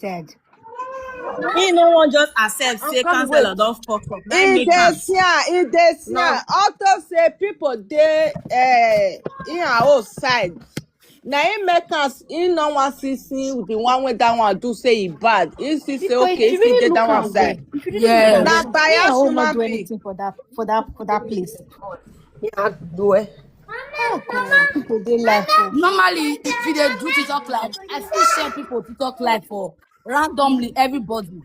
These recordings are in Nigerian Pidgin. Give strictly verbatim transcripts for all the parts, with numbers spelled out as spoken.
said. He no one just accept say Chancellor don fuck up. Let He me dey come. see am, he dey see am. Auto say people dey eh in her own side. Na him make us he no wan see see the one wey that one do say he bad. He see say Because if okay, he you still really dey look that one at them, side. If you really Yeah. look Na at them, me, I bias will not human do being. Anything for that for that for that place. Yeah, do it. Oh God, people dey life. Oh. Normally, if you dey do TikTok live, I still share people TikTok live for randomly everybody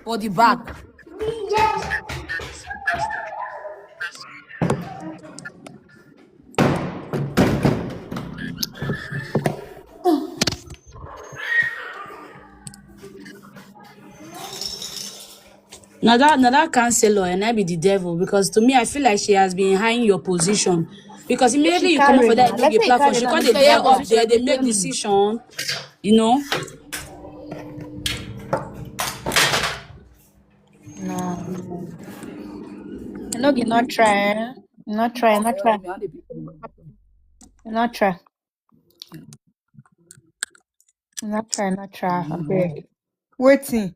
for the back. Now that now that Chancellor and I be the devil, because to me I feel like she has been high in your position, because immediately you come up for that Enogie platform, she come dey there up there, they make decision, you know. No. Enogie not try. Not try. Not try. Not try. Not try. Not try. Abeg. Wetin?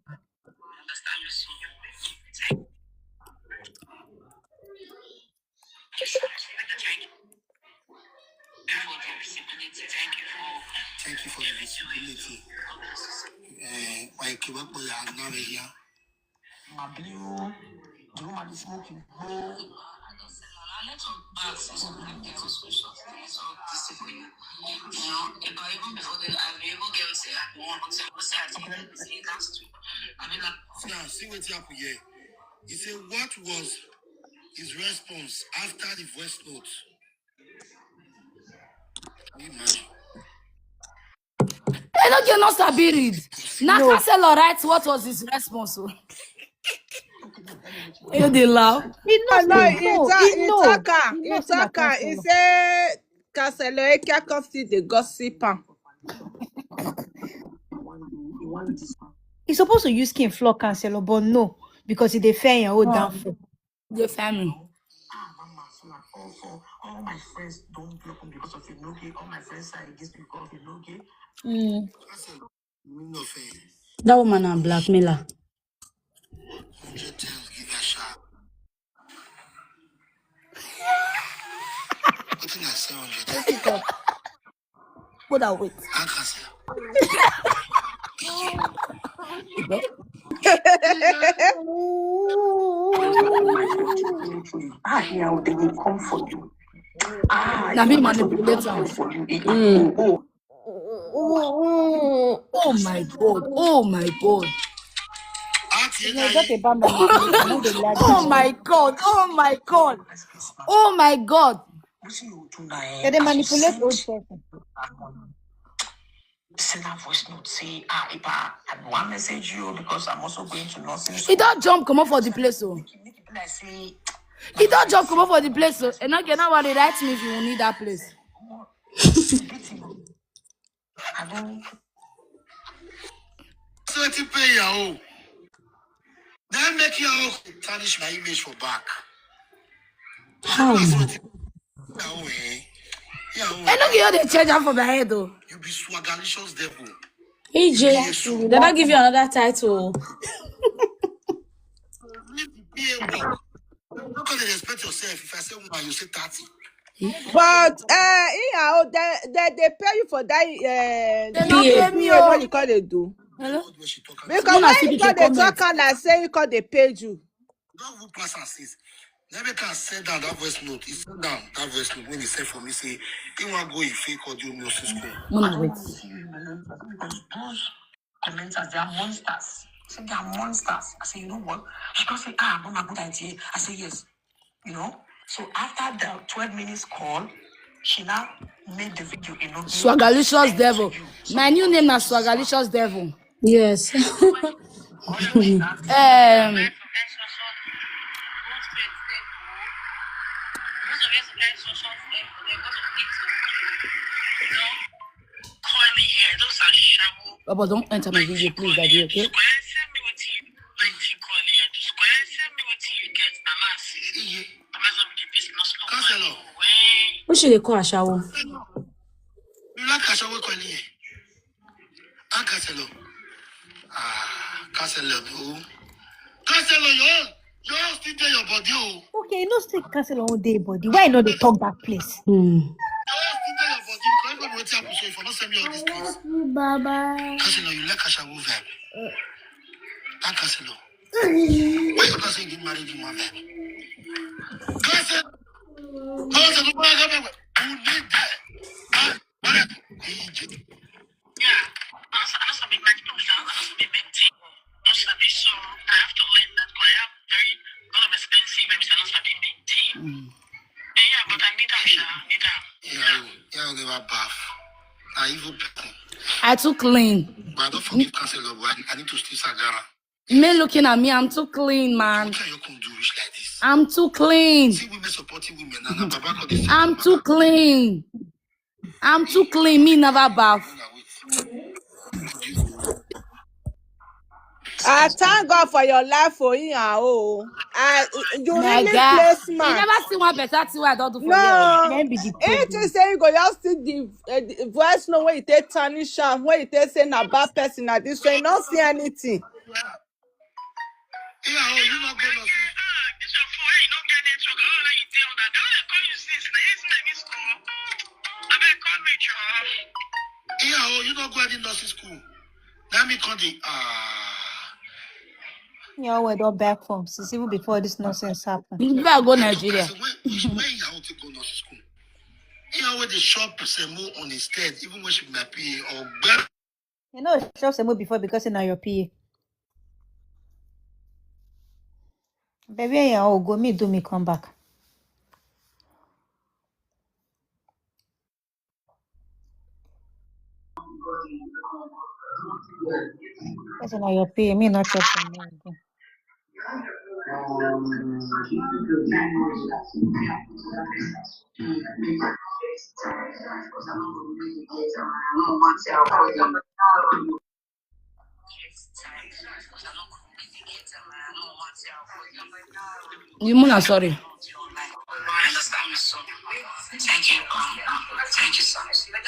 Thank you for the visibility. Eh, why you keep up with your hand now here? My blue, the woman is smoking. See, ah, see what happened here. He said, what was his response after the voice note? Can you imagine? Enogie no sabi read. Na Chancellor write what was his response. Oh. You dey laugh. He No, knows. no, No, he no, talk, he he know. talk, am. He He knows na talk, am. He Chancellor. Say Chancellor Ekia come still dey gossip am. He's supposed to use skin floor Chancellor, but no, because he dey fear your own downfall. The family. Ah, mama, so na all for all my friends don't block me because of Enogie. All my friends are against me because of Enogie. Mm. Me no fair. That woman na blackmailer. Hundred times give her shot. Wetin I say hundred times? Put that wait. How can I say? Ah, yeah, they will come for you. Ah, Na me they will manipulate come am. For you. Mm. Oh, Oh my God. Oh my God. auntie, No, just a bad man. I no dey like Oh this. My God. Oh my God. Oh my God. Wetin you do now, eh? They dey As you manipulate send old person. Send that voice note, say, ah, Ipa, I wan message you because I'm also going to nursing He school. Don't jump, come up for the place. Oh. Make it be like say, He don't jump, come up for the place. Oh. And again, now what they write me if you need that place. Beat him. I don't. So to pay your own. Then make your own tarnish my image for back. How? That's what it- your own, eh? Your own. I know you dey change am for my head, oh. You be swagalicious devil. E J, they not give you another title. Leave the P A work. You no go dey respect yourself. If I say one, you say thirty. But uh, anyhow, they, they, they pay you for that. Uh, They no pay me, P A, what oh. You call they do? Hello? What she talk am? Because Una when see you the call they comment. Talk and I say you call they paid you. Don't who pass and sis. Let me can send down that voice note. He send down that voice note when he sent for me. Say he want go in fake audio music school. Mona, wait. Because those commenters, they are monsters. Say they are monsters. I say, you know what? She can say, ah, Mona, good idea. I say yes. You know. So after the twelve minutes call, she now made the video. You know, Swagalicious devil. My new name na Swagalicious devil. Yes. Um, Baba, don't enter my video, please, Daddy, okay? Counselor, Who should they call Ashawo? you like Ashawo calling here? Counselor, Ah, counselor, oh. Counselor, your own, your own still dey your body, oh. Okay, you know, still cancel on day body. Why not they talk that place? Hmm. Your own still dey your body. Because everybody wetin happen so if I no send me all these things. Baba. Counselor, you like ashawo vibe? That counselor. Why you not say you married you man vibe? Counselor, counselor, who need that? Ah, what? Yeah. I also, I also make my people now. I also make my team. Not sabi, so I have to learn that. 'Cause I have very lot of expensive babies. I not sabi maintain. Hmm. Eh, yeah, but I need am, sha. I need am. Yeah, you, you never bath. I even person. I too clean. But I don't forgive counselor, but I, I need to still sagara. Me looking at me, I'm too clean, man. What can you come do rich like this? I'm too clean. See women supporting women, and Baba God is I'm too clean. I'm too clean. Me never bath. I thank God for your life for him and oh. I you My really God. place You man. Never see one better thing I don't do for No. you. Then be the If you problem. Say you go just see the, uh, the voice no when you take tarnish am when you take say na bad person na this way you no see anything. Yeah, oh, you not going to see. Ah, this your phone, you don't get network. I don't know you tell that. Don't they call you since. Now you see me school. I beg call me, Joe. Yeah, oh, you not going to nursing school. Let me call the ah. Yeah, we don't back from since even before this nonsense happened. You better go Nigeria. So when, when, when you have to go nursing school, you know where the shop semo on instead, even when she might be or better. You know, shop semo before because in your P A. Baby, yeah, oh, go me do me come back. That's in your P A. Me not shop semo again. You Muna, sorry. I understand, Mister. Thank you. Um, thank you, sir.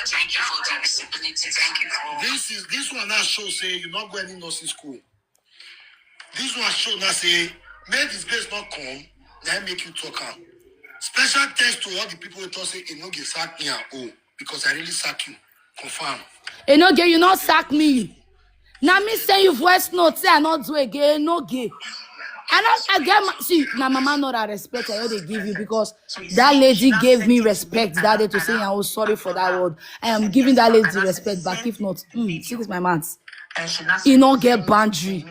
Thank you for the visibility. Thank you for This is this one now show say you not go any nursing school. This one show now say make this place not come. Then make you talk am. Special thanks to all the people who talk say it no get sack me and oh because I really sack you. Confirm. Enoge, you not sack me. Now me send you voice note. Say I not do again. Enoge. I not I get my, see now mama not that respect I already give you because that lady gave me respect that day to say I was sorry for that word. I am giving that lady respect back. If not, mm, see this my mouth. He not get boundary.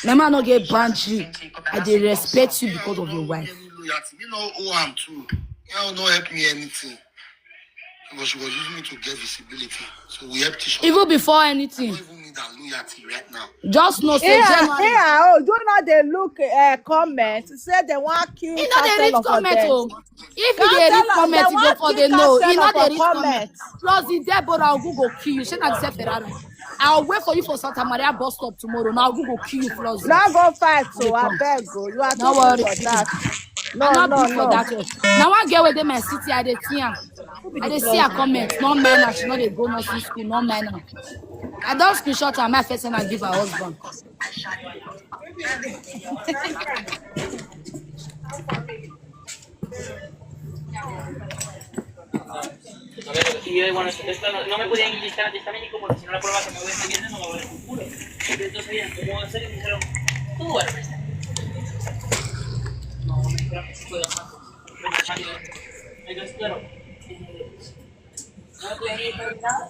My man not get boundary. I dey respect you because of your wife. Loyalty. Me no owe am too. You no help me anything. Because she was using me to get visibility. So we helped each other. Even before I anything, don't even need that loyalty right now. Just know say Yeah, January. Yeah, oh, do not they look uh, comments. Say they want kill You know they read counselor for comment death. Oh. If you dey read Counselor, comment, they you go want for kill the no. You counselor know for they read comment. Comments. Plus the Deborah Ogun go kill you. Shey na the same Ferrari. I'll wait for you for Santa Maria bus stop tomorrow. Now Ogun go kill you, Flossie. Not go fight, so They I come. beg you. You are No too worry. good for that. I No, not no, good for no. That one. Now one girl with them my city, I dey see am. I dey see her comment. No mind her. She no dey go nursing school. No mind her. I don't screenshot her. My face and I give her husband. Y yo, bueno, esto, esto no, no me podía inyectar antihistamínico porque si no la prueba que me voy a salir no va a haber futuro. Entonces, mira, ¿cómo va a ser? Y me dijeron, tú duermes. No, me dijeron que sí puedo más. Entonces, claro. No me podía ni despertar.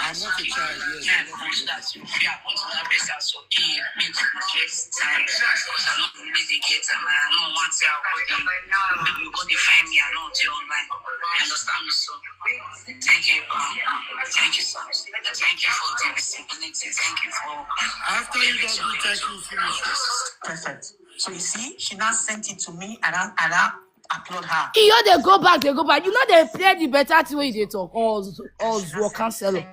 I'm not a child, yes. I'm not a child. Thank you, um, thank you, sir. Thank you for the visibility. Thank you for After you don't do thank you, finish. Perfect. So you see, she now sent it to me and I, and I applaud her. You know they go back, they go back. You know they play the better thing when they talk. Or or She or now cancel. Sent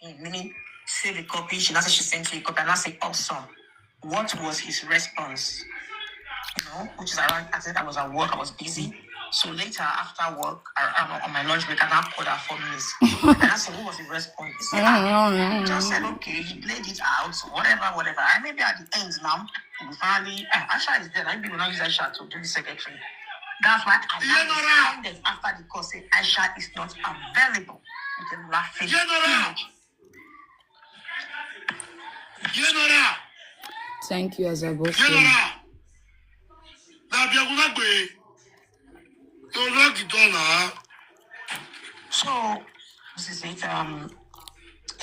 it, meaning, save a copy. She now said she sent me a copy and I said, awesome. What was his response? You know, which is around, I said I was at work, I was busy. So later, after work, I, I'm on my lunch break, and I called her four minutes. And I said, "What was the response?" He said, "Ah, just said, okay, he played it out, whatever, whatever." And maybe at the end now, we finally, ah, Aisha is there. I people now use Aisha to do the secretary. That's why I now responded after the call, say Aisha is not available. With a laughing image. General, Thank you, Azabos. General. Na Biagunagbe. Don't lock the door now. So this is it. Um,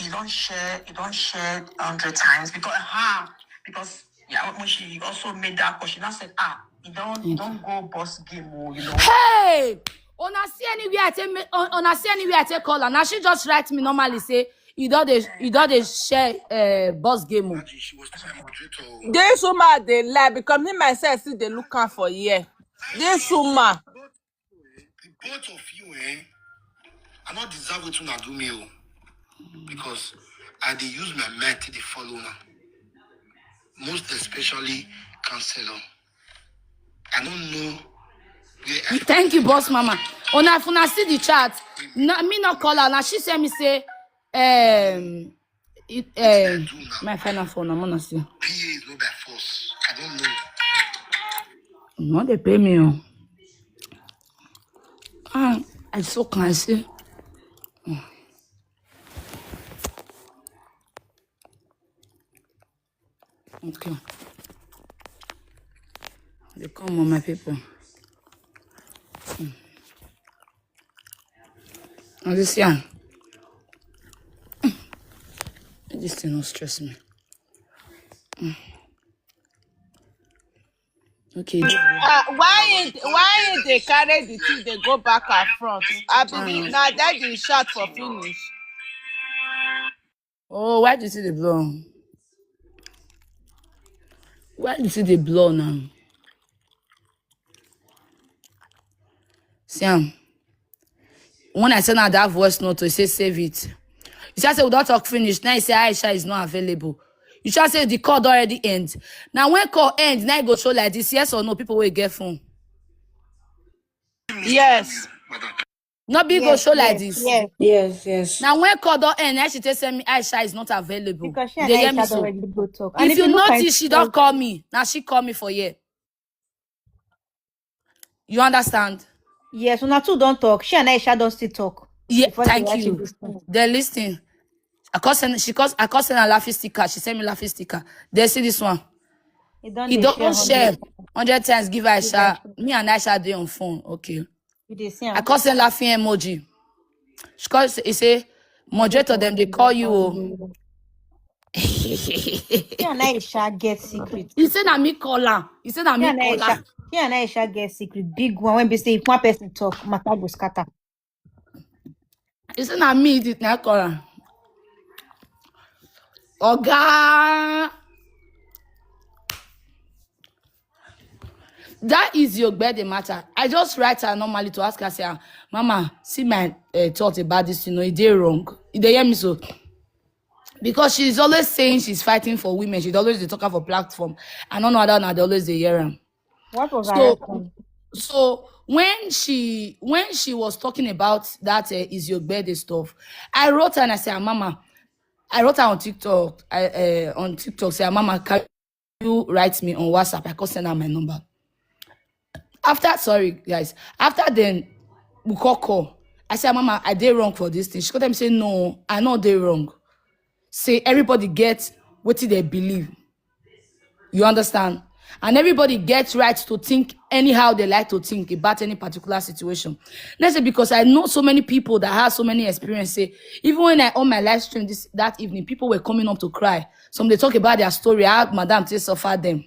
you don't share. You don't share hundred times because, uh, because yeah, when she also made that call, she now said, "Ah, you don't, you don't go boss game, oh, you know." Hey! Una see anywhere I take me, un- una see anywhere I take call her. Now she just write me normally say you don't dey you don't dey share uh, boss game. Oh. Imagine she was still my moderator. This woman dey lie because me myself still dey look am for here. This woman, The both of you, eh? I not deserve what una do me, oh, because I dey use my mind to dey follow una. Most especially counselor. I don't know where I Thank you, boss mama. Una if una see the chat. Na me no call her. Now she send me say um it, um my final phone. I'm gonna see. P A is not by force. I don't know. No, they pay me. Oh. Ah, I so can see. Okay. They come on my people. Mm. And this year, this thing don't stress me. Mm. Okay. uh, why it, why it they carry the thing they go back and front? I believe now that the shot for finish. Oh, why do you see the blow? Why do you see the blow now? See am. When I send out that voice note, to say save it. You should say we don't talk finish. Now you say Aisha is not available. You should say the call already end. Now when call end, now you go show like this, yes or no, people will get phone. Yes. Not big go Yes, show like yes, this. Yes. Yes, yes. Now when call don't end, now she tell me Aisha is not available. Because she and They hear me Aisha so. Already go talk. And If if you you look at notice, she don't call me. Now she call me for here. You understand? Yes, una two don't talk. She and Aisha don't still talk. Yeah, Before she thank actually you. Listen. They listen. I call send she calls I call send a laughing sticker. She sent me laughing sticker. They see this one. He don't He dey don't share share hundred. Hundred times give Aisha. Aisha. Me and Aisha dey on phone. Okay. You dey see I am. call send laughing emoji. She calls he say moderator them they call you. Oh. She and Aisha get secret. He said na me call her. He said na She me and call her. Aisha, she and Aisha get secret. Big one when we say if one person talk, matter go scatter. He said na me did not call her. Oga. That is your bed matter. I just write her normally to ask her, say, "Ah, Mama, see my uh, thought about this, you know, is they wrong?" They hear me so. Because she's always saying she's fighting for women. She's always the talker for platform. I don't know how that they always they hear him. What was So- her response? So when she when she was talking about that uh, is your bed and stuff, I wrote her and I said, "Ah, Mama," I wrote her on TikTok. I uh, on TikTok say, "Ah, Mama, can you write me on WhatsApp?" I can send her my number. After, sorry guys, after then we call call. I said, "Mama, I did wrong for this thing." She called them say, "No, I know they wrong." Say everybody get what they believe. You understand? And everybody gets right to think anyhow they like to think about any particular situation. Let's say because I know so many people that have so many experiences. Even when I on my live stream this that evening, people were coming up to cry. Some they talk about their story. How madam to suffer them.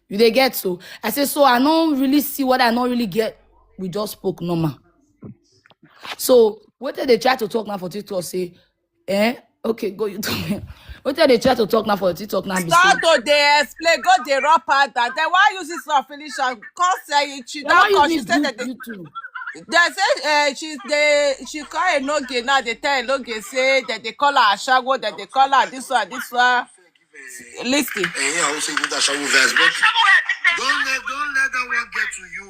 You they get so I say so I don't really see what I don't really get. We just spoke normal. So what did they try to talk now for TikTok? Say, eh? Okay, go you talk. What did they try to talk now for TikTok now? Be Start say, to dey explain, go dey rub her down. Then why use this for finish and come say it? She "Then why don't come. you She this said good that they, you too?" they say uh, she they she call Enoge now. They tell Enoge say that they call her Ashawo, that they call her this one, this one. Listen. Eh, I will say good Ashawo verse, but don't let don't let that one get to you.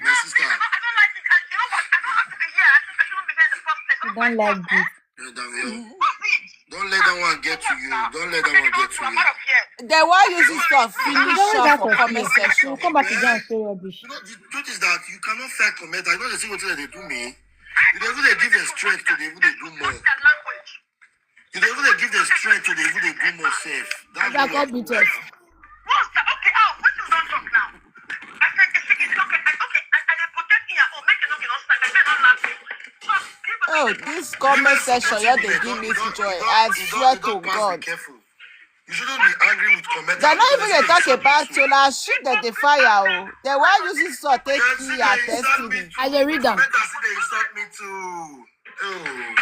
My sister. I don't like it. I, you know what? I don't have to be here. I, I shouldn't be here in the first place. I don't like this. Don't let that one get to you. Don't let that one get to you. They wan use this stuff finish Don't up that for of comment you. section. You come back again and say rubbish. You know, the truth is that you cannot fight comment. I know they see what they do me. You dey even dey give them strength to dey even dey do more. You dey even dey give them strength to dey even dey do more safe. That's That what God beat us. What's the, okay, oh, what you don't talk now? I said, it's, it's okay. I, okay, I, I dey protect here. Oh, make it okay, don't start. I better not laugh you. So, give us Oh, this comment section, yeah, they give me joy. I swear to God. Careful. You shouldn't be angry with comment. They're not even dey talk about you. Now, shoot that the fire. Oh, they wan use this to take key her destiny. I dey read am. Better see they insult me too. Oh.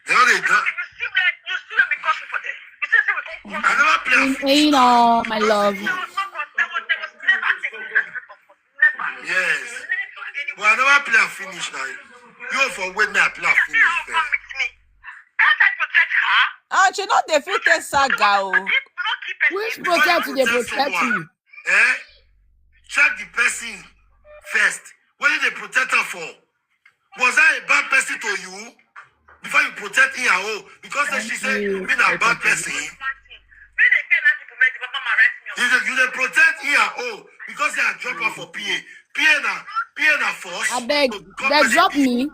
They only do. You see where, you see where we got for there. You see, see, we got In, in all my love. There was no, there was, there was never any disrespect of us. Never. Yes. But I never play and finish now. You for wait now, play and finish Come first. meet me. Can't I protect her? And she no dey fit take saga. Oh, Keep, not keep it. Which protect you dey protect me? Eh? Check the person first. What did they protect her for? Was I a bad person to you? Before you protect Iyawo, because then she said you. Me na bad person. Me dey get that people make the papa ma write me. You dey, you dey protect Iyawo because they are drop her for P A. P A na P A na force. I beg, So God they bless drop you. Me.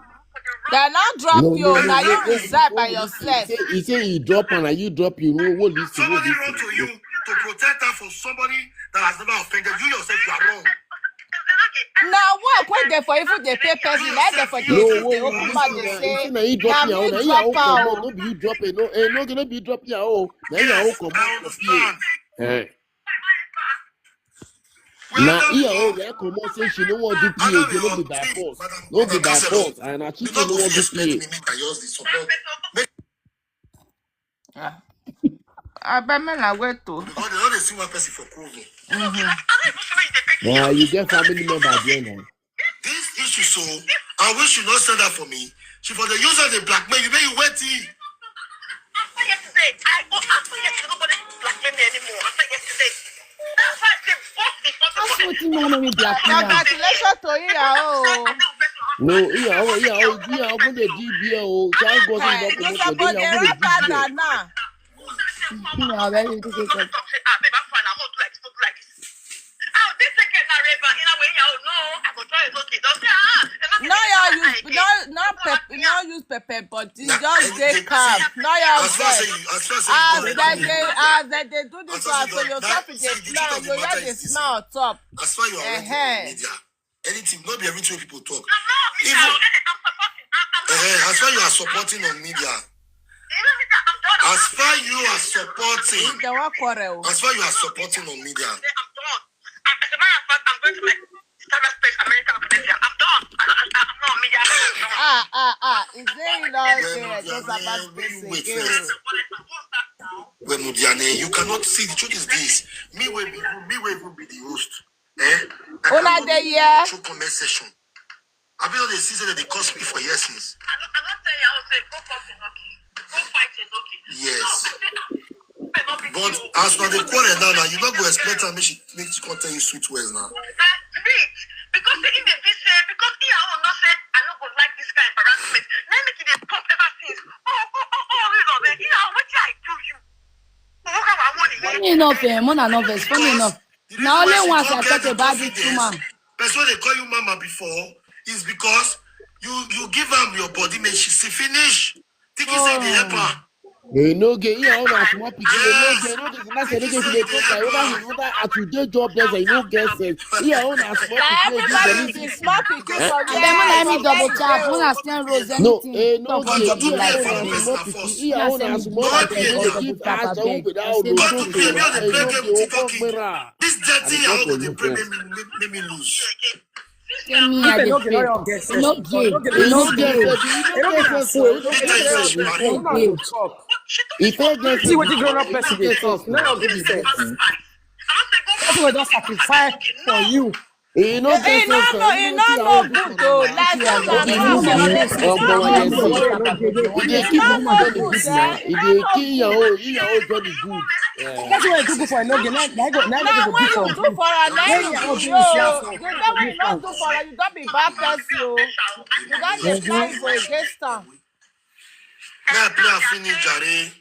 They not drop you. Now you resign by yourself. He say, he say he drop and now you drop you. No, what listen? Somebody run to you to protect her for somebody that has never offended you. Yourself, you are wrong. Now work when they for even they pay person, like they for No, just what they what open mouth listen? they He say, say now he drop "Now you. me Now you drop come out." out. No be you drop it. No, eh, no, no be you drop you. Oh, now you Yes, come I out. understand. Eh. We Now don't here, know. Oh, yeah, come out say she no want do I P A. don't She no know. be by force. Madam, No be Madam by Counselor, force. And I you think don't no go want fit do expect P A. Me make I use this support. Make Ah. I bet me na wait to. Because they don't dey see one person for COVID. Now you get family member there now. This issue, so I wish you not send that for me. She for the user they blackmail you, make you wait till. After yesterday, I go after yesterday, nobody blackmail me anymore. After yesterday, that's why I say fuck the fuck. That's what you know me blackmail. Congratulations to you, oh. No, yeah, oh, yeah, oh, yeah, I'm gonna D B L. Oh, thank God Eh, you you don't come out. suppose Yeah, dey I'm gonna run D B L. father now. No, I really do this. Say, ah, babe, I'm fine. I'm not like, not like this. Oh, this again, I read, but in a way, oh no, I go try it. Okay, don't say, ah, it's okay. No, you use Again. no no pep, no use pepper, but you Nah, just eh, dey they- calm. No, you As far as vex. you, as far as As you they dey, as they dey do this As far one, as so you you that- stop to see, dey the smell, truth of the you hear matter the is this. smell top. As far you are already Ehen. on media, anything, not be everything people talk. I'm not, Mister Even- Odede, I'm supporting. I'm, I'm not. Eh, as far you are supporting on media, You know, Mister, I'm done. as far you are supporting, They wan quarrel. as far you are supporting on media. I'm done. I'm, as a matter of fact, I'm going to my cyberspace America Abuja. I'm done. I, I, I'm not on media. I'm done. Ah ah ah. Is there not Well, there? Just well, about well, space wait again. first. What is that? What's that now? Well, Mudiane, you cannot see the truth is this. Me will be, me will even be the host. Eh? Una dey hear? True comment section. I be on the season that they cost me for years since. I don't, I don't tell you, I was like, go fuck Enoki. Go fight Enoki. Yes. No, I said, ah, I not be But you. as for the quarrel now, now you not go explain to me. She make she come tell you sweet words now. That's sweet. Because they in the say, because he, I will not say, I not go like this kind of embarrassment. Let me give a pop ever since. Oh, oh, oh, oh, you know, man. You know, what I do you? Look how I want it. Funny enough, eh, Mona no vex. Funny enough. Now only once I talk about this woman. Person they call you mama before is because you you give am your body, make she see finish. Think you say the help her. Eh, no get here on a small pikin. Eh, no get, no get, no get, no get, no get, over him, over at you dey job there, you no get sense. Here on a small pikin, Everybody you be small pikin for And then when I mean double tap, when I stand Rose, No, anything, eh, no talk get, on the here life on of a me. small pikin, here on a small pikin, you dey give her to who be that I say old no joke, do eh, no get, oh, come here. This dirty I how dey go dey talk pray for make me make, make me lose. Say me, I dey pray. No gay. You no get sense, you no get sense, you no get sense, you no get sense. If I get See wetin grown up person dey talk. No, no, give me sense. Person wey don sacrifice for you. You no Hey, get no, sense, no, you you no no, see no how good though. Like you that, no no, be no, you, let's oh, boy, yes, you dey keep no, people no, join the good, good eh? now. You dey kill your own, kill your own join the good. That's why I do for no game. Na go, na na go when do you for do for am na When you you do open you this o house, the day when you no do for am you don be bad person o you don dey plan evil against am. May I play and finish, Jare?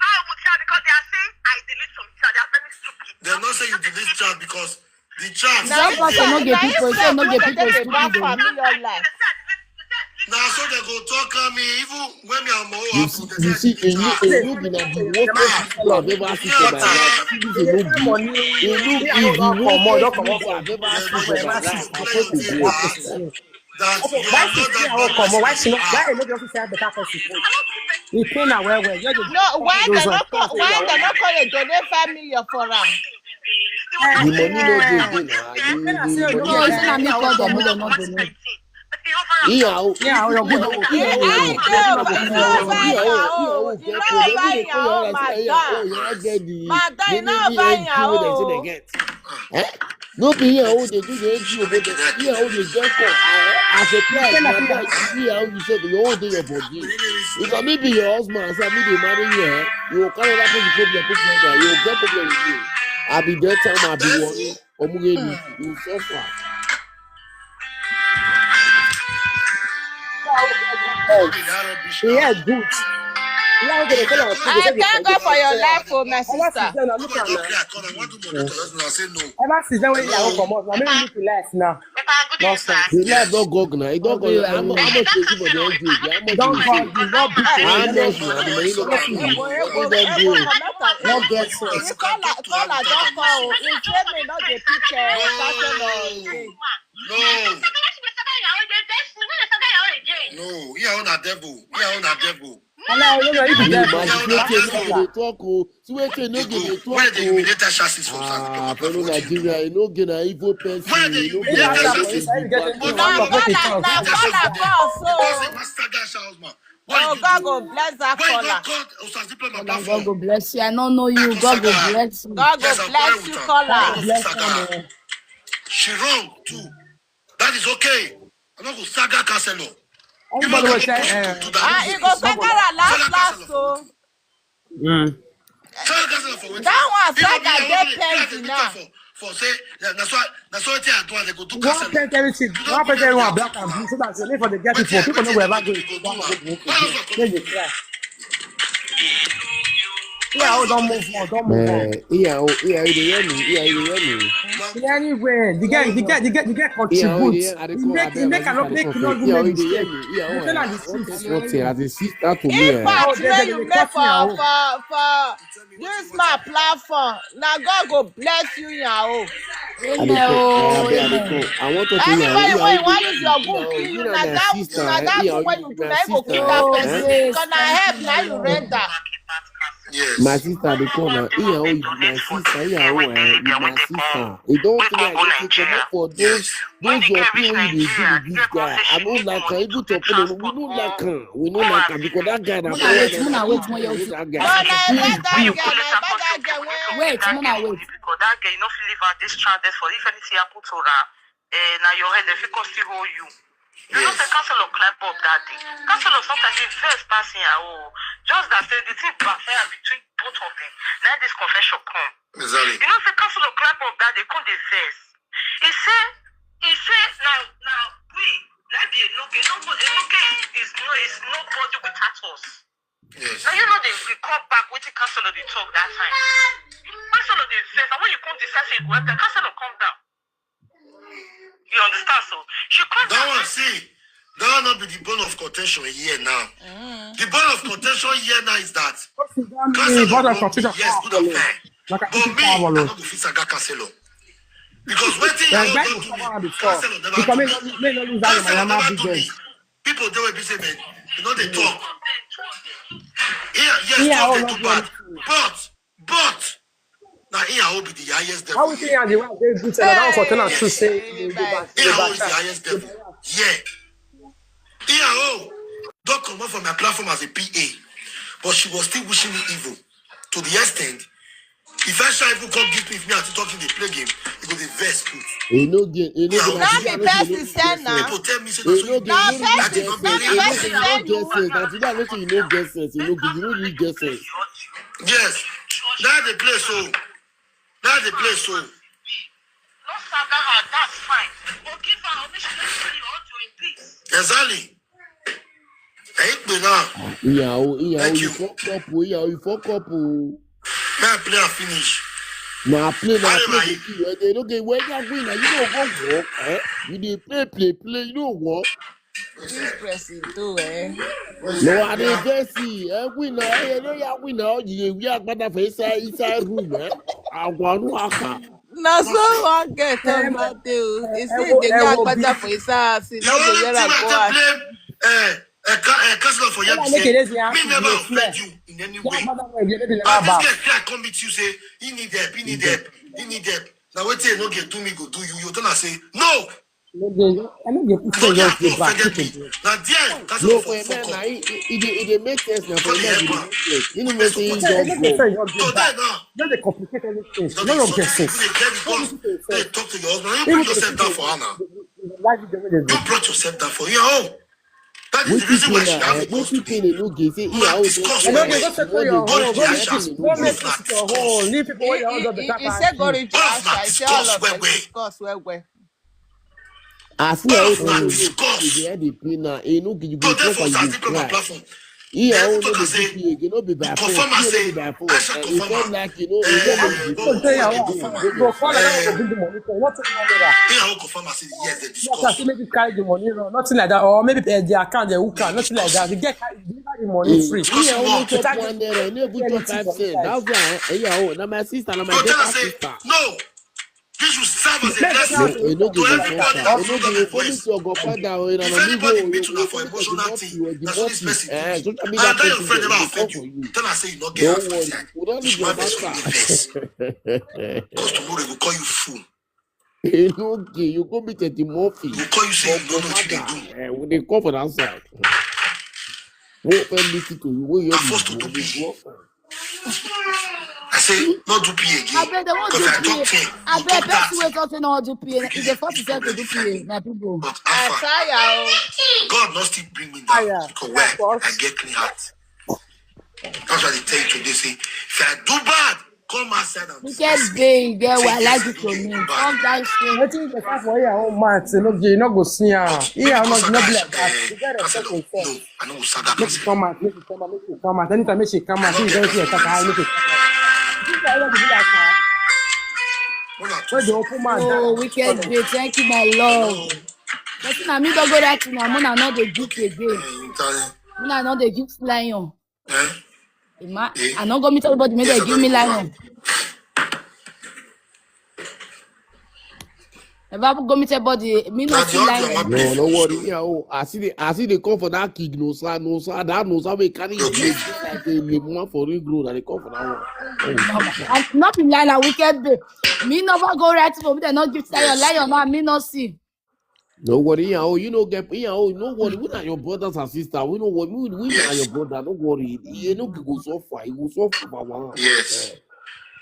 How would you because they are saying I delete some chat? They are very stupid. They not say you delete chat because the chat. na That person no get na people, say no him get say people make dem dey back stupid. for million life. Now so they go talk on me even when me and Moho You happen. see, They you say see, delete you, chat. you know, be na the worst people I've ever seen for my life. See, this is no be. You know, if you know worst people I've ever seen for my life, I hope you do it. That you Why are she not see that her come? Why she bad not? Why person. you not just say better person? You pain her well well. You just No, why those dem no ones. call why dem no call a donate five million for am? The money no dey again na. You, you, you, money No, no say na dey. me call them, make dem not donate. Iyawo, Yeah, oh, your good. iyawo, iyawo, Ai iyawo, dey o, e no buy iyawo, ya o, iyawo, e get no code. buy Every day ya call o, your house, say, madam. iyawo, you no get the Madam, e many no buy N G ya O dem say they o. get. Eh? No be iyawo dey do the N G O, but the iyawo dey get code. Ah, as a price, na that iyawo you say your own dey your body. Because me be your husband, say me dey marry you, eh? You go carry that person problem, put problem, you go get problem with me. I be that time, I be worry. Omugeni, you suffer. Yeah, good. Yeah, okay, they call her. I thank God for your life o, my Ever sister. since then, I look at her. I say no. Ever since then, when you come out, I mean, look life now. Nonsense. The life don go now. E don go. How much, how much dey give for the N G O? How much Don't dey go, give? you not be How you know, much na the money no go give? Ebo ebo E don ebo go. comot am. not get sense. The caller caller don call o. He say me no dey pick uh, person again. No. No. Iyawo na devil. Iyawo na devil. Hello, you know, you You be there. imagine, see wetin no go dey talk o. See wetin no go dey talk Why they o. humiliate Ashasis for South Ah, Africa? fellow Nigeria, you no get na evil person. Why they You no humiliate get na Ashasis? evil person. Na caller na caller call so. Because the master guy shout man. Oh, God go bless that Why you caller. not call Osas Diploma God platform? Go bless you. I don't know you. God go bless you. God go Yes, I bless quarrel you, with her. caller. God bless you. She wrong too. That is okay. I'm not going to saga counselor. Everybody will say, eh, Do that. Ah, e go saga her last last o. Mm. Saga counselor for wetin? That one People saga be dey all the plenty people now. For, for say, yeah, that's why, that's why they do. They go do One counselor. paint everything. One paint everyone black and blue so that they for the get it for people know wherever go. Why not Make they try. Yeah, oh, don't move on, don't move on. Eh, iyawo, iyawo, you dey hear me? Iyawo, you dey hear me? Yeah, anyway, the guy, the guy, the guy, the guy Iyawo, you dey contributes. hear? I dey He call, make, I he make dey cannot make, call. cannot do Iyawo, make you dey hear mistake. Me? Iyawo, You feel like eh, the I want streets. to talk to you as a sister to me. Eh. Impact Oh, wey they you dey make talk for now. for for this my platform na God go bless you yawo. I dey call. I dey, I dey call. I want to tell you, Anybody Iyawo, wey you wan dey use hear your me? good Iyawo, kill you you na na my that sister, na eh? that Iyawo, thing wey you you do na na him go sister, kill that eh? person Eh? because na help na you render. Yes. My sister dey call na Iyawo, you be my sister, Iyawo, eh, you be my sister. E don tell me I need to comot for those those your people wey you dey do with this guy. I no like am. Even to open am, we no like am. We no like am because that guy na Muna wait, muna wait, muna wait. That No, guy. na a bad that girl, na a bad that girl wey. Wait, muna wait. Because that girl, you no fit leave her this stranded for if anything happen to her. Eh, now your head, if you come still hold you. You know, say counselor climb up that day. Counselor sometimes he first passing her. Oh, just that say the thing backfire between both of them. Now this confession come. Exactly. You know, say counselor climb up that day, come the first. He say, he say now now we that day no be no no is no is nobody without us. Yes. Now you know they we come back with the counselor they talk that time. Counselor they first, and when you come decide say you go help them, counselor come down. You understand? So she come That down. One, see, that one not be the bone of contention here now. The bone of contention here now is that Hey, brother, consider yes, good and fine. Like I But me, I no go fit saga counselor. Because wetin Like Iyawo that don is do me, someone before. counselor never Because do me, me. no- me no lose that Counselor Mayama never do me. business. People dey wey be say, man, you know they talk. Yeah, yes, Yeah, talk oh, they no, do no, bad. But, but, now Iyawo be the highest devil. How we say the one they do say that one for ten and two say they do bad. Iyawo is the highest devil. Yeah. Iyawo don comot for my platform as a P A, but she was still wishing me evil to the extent if I shall even come give me if me and talking they play game, it go dey vex put. E no get, e no get. No be person send na. People tell me say E no na get, e no really get sense. E no really get sense. E no get sense. E no get, e no really get sense. Yes. Now the place so. Now the place so. No saga her, that's fine. But give her, make she just tell you audio in peace. Exactly. Hey, now. Ìyàwó ìyàwó Thank you you. Fuck up o, ìyàwó you fuck up o. Now play and finish. Na play na Why play am I- dey kill you. They no get where that win na you no go work. Eh? You dey play play play you no work. This person too, eh? No, I dey vex you. Eh, win na eh, no ya win na you dey wear agbada for inside inside room. Eh? Agwanu aka. Na so one girl talk that day o. He say he dey wear agbada for inside house, he You no dey want wear to am go out. Blame? Eh, eh, ca- eh, councillor for here. Make it easy, Me ah, never you offend swear. You in any Yeah, way. mother, you dey But this laugh. Guy try come meet you say he need help, he need help, he need help. Now wait till no get do me go do you. You tell us say no. No dey, I no dey put Don't your just go back. offended me. Now there, that's No, all for for a man, fuck na up. it, it, it, it dey make sense na for a man. It dey make sense. You know, Make say he sense. Say, just make the go. friend just give Today back. now, No dey complicate anything. don't No be no so get sense. People dey get because they talk to your husband. You Even bring to the yourself down for people, her now. the life video wey dey do. You brought yourself down for your own. That is the Wetin reason why pain she na have eh, the cost. wetin pain dey no get say he Una how to discuss I well no dey well. go settle your Go own. to Go the make sharp. go make this your own. Leave people wey your husband dey He, tap he say out. go reach your Boss house, na I say all discuss of well them well. discuss well well. As he Boss also na know discuss. the head dey pain na e no give you go Today talk for and you Sadiq go on my cry. platform. He They how even no talk dey and say do P A again no be by the force. confirmer He no say be by force. Aisha Eh, e confirmer. come like you know e Eh, no be go good. Go tell your go wife. confirmer. Go call her Eh, go bring the money. Come. What take camera? He how confirmer say yes they Yes, I discuss. say make you carry the money run. Nothing like that. Or maybe uh, the account they hook am. Nothing like that. You get carry deliver the money Eh, free. he how no Discuss chop what? One naira, e no even Get chop anything five for cents. inside. That's why eh, eh, yeah, oh, na my sister, na my Go tell better her say sister. No. This should serve as a Let lesson. No, that e no to go To go like suffer. everybody that. E who no follow go my go meet voice. your godfather o, una If no go anybody you meet go una for meet the emotional mouth thing, you go that's what demote this you. person Eh, do. social media And that your person friend go never go offend for you. You. Tell her say you not Don't get worry, offended. we don't need She your might be just matter. the best. Because tomorrow they will call you fool. E no okay, you go meet Eddie Murphy. They will call you say Your you don't know what you dey godfather, do. eh, we dey come for that side. Who offend me to you? Who you That be? forced to do Who be P A. who offend? I say not do P A again. I bet they won't do Because I P A. talk to him. I You bet come best that. way talk say no do P A. If they force yourself to do P A, my people. But I Alpha, tire o. God not still bring me down. Aya, Because where of course. I get clean heart. That's why they tell you today say if I do bad, come outside and Wicked discuss me. day, you get Say why I yes, like I it do for me me. do bad. Come down straight. Wetin you dey fight for here, own man, say no dey, you no go see am. But Here, maybe no, because no of be that, like that. uh, You get respect Cancelo, for yourself. No, I know Saga Make you Cancelo. Come out, make you come out, make you come out. Anytime make she come out, I she don't just get here talk. I make it. This guy wey be like that. When I When the open man Oh, die, wicked day. Thank you, my love. But now me don't go that thing. I'm gonna not the gift again. Eh, you tell- Me I not the gift lion. eh? Ima, Eh? I not go meet everybody. Me Yes, they I give don't me know. Lion. If I go meet everybody, me Now not the see audio Lion. might No, be no worry. finished. Yeah, oh, I see the I see they come for that kick no sir, no sir, that no sir we carry Okay. Like a lemon for ring road and they come for that one. Oh, I not be like a wicked day. Me never go right for me. They not give Lion. Yes. Lion, man, me not see. No worry, yeah, oh, you know get yeah, oh, no worry. We are your brothers and sisters. We know what we we are your Yes. Brother. No worry. You know go so far. You go so far. Wow. Yes.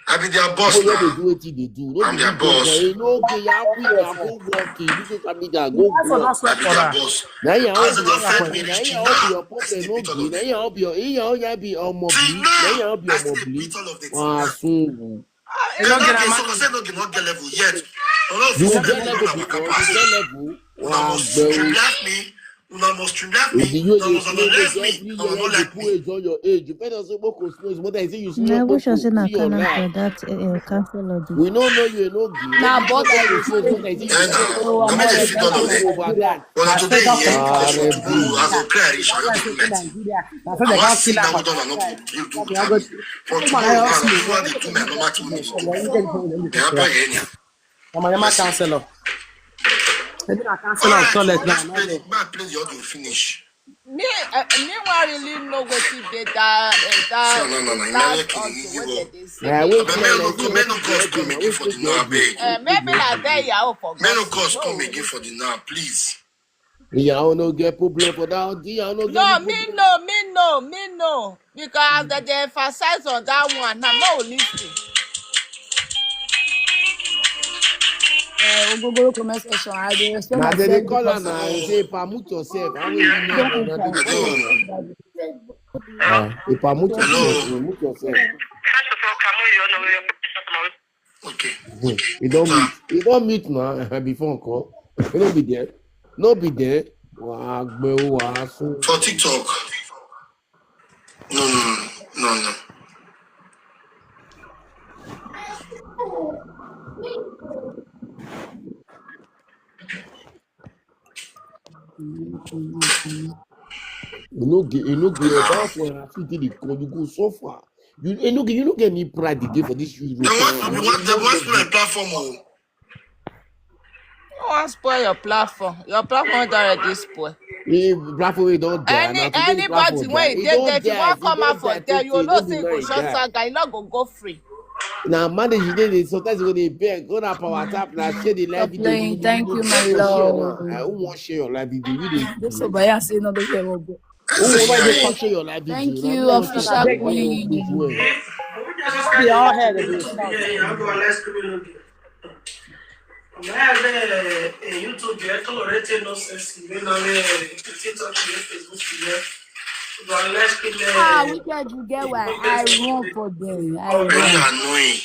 I be their boss People no dey now. do wetin dey do. No I'm be their you go boss. say, you know, okay, you have to go work. You do social media, go That's for work. that sweat I be for their that. Boss. Now you As have the the Lord fed other me person. reach Now you till have now, your I problem still no beat all be. of Now them. You have your you have your you have your Till mobile. Now you now, have I your still mobile. beat all of them till Wow, now. soon. You They no don't get get am. so say no, they not get level yet. All of You you will see get them level go before. back You get past. level. Una Wow, must bro. Streamlab me. Una must Streamlab If me. you Una dey must play the analyze me. every Una must year not dey like put me. age on your age, you better say what constituency. What I say you see Na your wish I say na see your Canada life. that uh, council of the We no know you no give. Nah, Make but you I go will through say what I say you Eh, see now, your I mean, they life. feed all of them. Over that. But na today, yeah, Ah, because for Rebel. Tomorrow, as I clear, I shall not do plenty. Nigeria. Na I so they want can't see kill now her. What I not do, do, do They with are am. going to For tomorrow, now, I do what they do, my normal two minutes. They are buying anyhow. Yamayama Mercy. Chancellor. Maybe na All Chancellor of right, toilet so now. let's play the man play the audio finish. Me, uh, me wan really know wetin dey that uh, that No, no, no, no. that Imagine audio you wey go. Dem dey say. Eh, wait, But wait, men no wait, come, men no wait, cause wait, come wait, again for the wait, now, wait, beg. Uh, maybe na there you are for Men no God. cause No. Come again for the now, please. Yeah, I no get problem for that. Yeah, I no get No, any me no, me no, me no. Because they dey emphasize on that one. Na no listen. Uh, Ogogoro comment section. I dey respect Now they, myself they call her because now and Oh, say, "Permit yourself." How will you don't know? enter. I don't. Uh, you permit Hello. yourself. You permit yourself. First of all, Okay. You don't meet. You don't meet now before call. No be there. No be there. Wàá gbé wàá sún. For TikTok. No, no, no, no, no. You no get, you no get your back when I fit dey call, you go suffer. You, you no get, you no get any pride again for this youth. They want, they want, they want spoil my platform. Oh. No wan spoil your platform. Your platform don already spoil. The platform wey don die. Any, na today the platform anybody die. Wey e dey there, if you wan come out for there, you know say you go short saga. You no go go free. Na manage you dey dey sometimes you go dey beg, go na power tap, na share the live video. Playing. Thank you, my love. I who wan share your live video? You dey. This Obaya say no dey hear go. Who wan dey come share your live video? Thank you, official queen. They all had it. Ah, wicked, you get why I run for them. I run. Very annoying.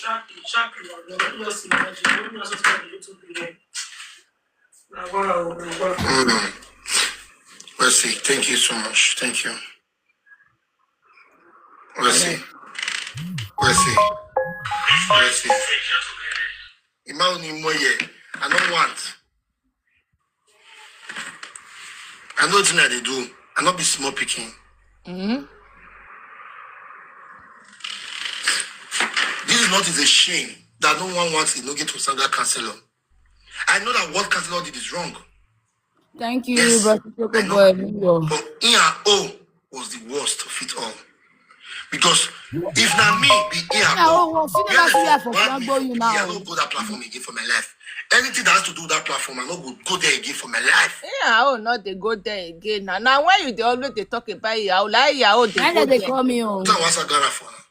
Mm. Mercy, thank you so much. Thank you. Mercy. Mercy. Mercy. Ima only more year. I don't want. I know what I dey do. I not be small picking. Mm-hmm. This is not is a shame that no one wants Inoge to Saga counselor. I know that what counselor did is wrong. Thank you, yes, Brother Choco Boy. But Ian O was the worst of it all. Because if na me be Ian O, I no go that platform again for my life. Anything that has to do with that platform, I no go go there again for my life. Yeah, I will not dey go there again. Now, now when you dey always dey talk about Ian O, like Ian O dey go there. Why they call me on? Go and what's a gara for now?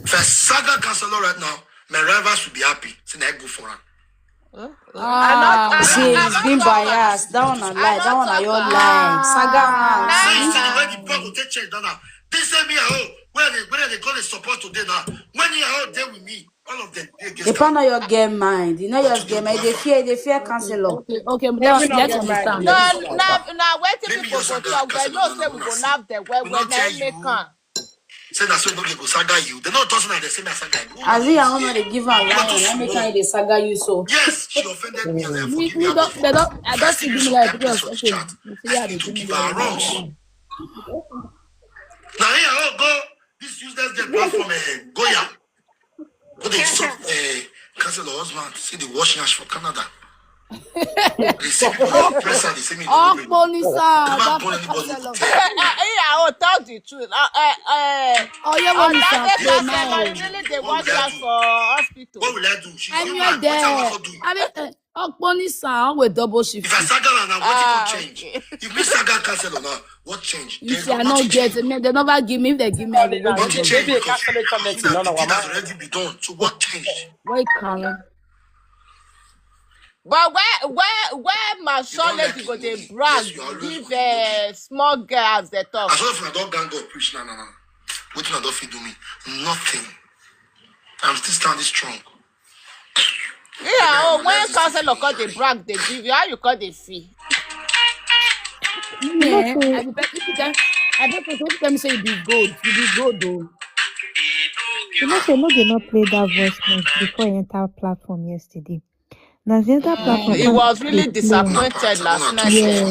If I saga counselor right now, my rivals will be happy. Say I go for am. Ah, see, he's being biased. That one I lie. That one I your lie. Saga. Now you see the way the people go take change down now. This same me oh, where they where they call it support today now. When you are out there with me, all of them they get. They found out your game mind. You know your game mind. They fear. They fear counselor. Okay, okay, let's understand. No, now, now, where the people go talk? They know say we go laugh them. Where we not make am. Say that so no go saga you. They not talk say na the same as saga you. As if I want to give her line. I make her dey saga you so. Yes, she offended me and I forgive her. They don't. I don't see them like because okay. I need to give her a rose. Now here I go. This useless girl platform eh, go ya. Go dey insult eh, cancel her husband. See the wash yash for Canada. They see people dey press her, they see me. Okponisa. Never born anybody go tell. Eh, eh, eh, I will tell the truth. Uh, uh, uh, oh, you want me to say now? Really, they want her for hospital. What will I do? She's human. What I want to do? I mean, uh, Okponisa, I will double shift. If I saga her now, what it will change? If me saga cancel her now, what change? You see, I not get it. They never give me. If they give me, I will go. What it change? Because it has already been done. So what change? Why can't? But where where where mature lady go dey brag give uh, small girl as they talk? As if I don't gang up preach na na na. Wetin I don fit do me? Nothing. I'm still standing strong. Yeah, oh, when counselor come dey brag dey give you, how you come dey feel? Yeah, I bet if you tell, I bet if you tell me say you be good, you be good though. You know say no dey not play that voice note before you enter platform yesterday. Na the enter platform. He was really disappointed last night. Yes.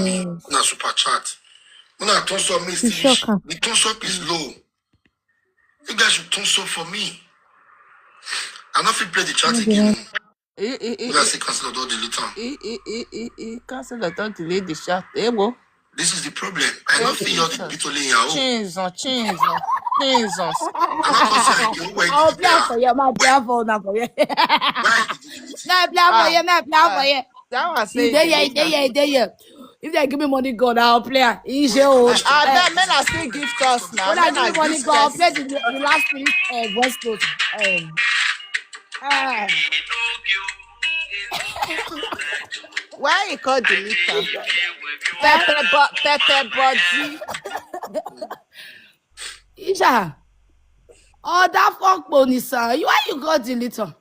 Una super chat. Una thumbs up me still. The thumbs up is low. You guys should thumbs up for me. I no fit play the chat again. He, he, he, una say cancel don delete am. He, he, he, he, he cancel don delete the chat. Hey, wo. This is the problem. I don't feel all the bitole in your home. Jesus, Jesus, Jesus. I'll play for you, my play for now for you. Why did you delete it? Now play for you, now play for you. That was it. There, yeah, there, yeah, there, yeah. If they give me money, God, I'll play. Easy old. Ah, that men are still gift us now. When I give me money, God, I'll play the, the last three uh, voice notes. Um, ah. Why you call delete am? Pepper, bo- pepper body. Isha. Oh, that fuck Bonisa. You, why you go delete her?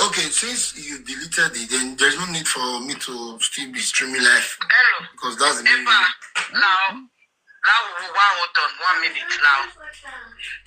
Okay, since you deleted it, then there's no need for me to still be streaming live. Hello. Because that's the main Epa, now, now, one, hold on, one minute now.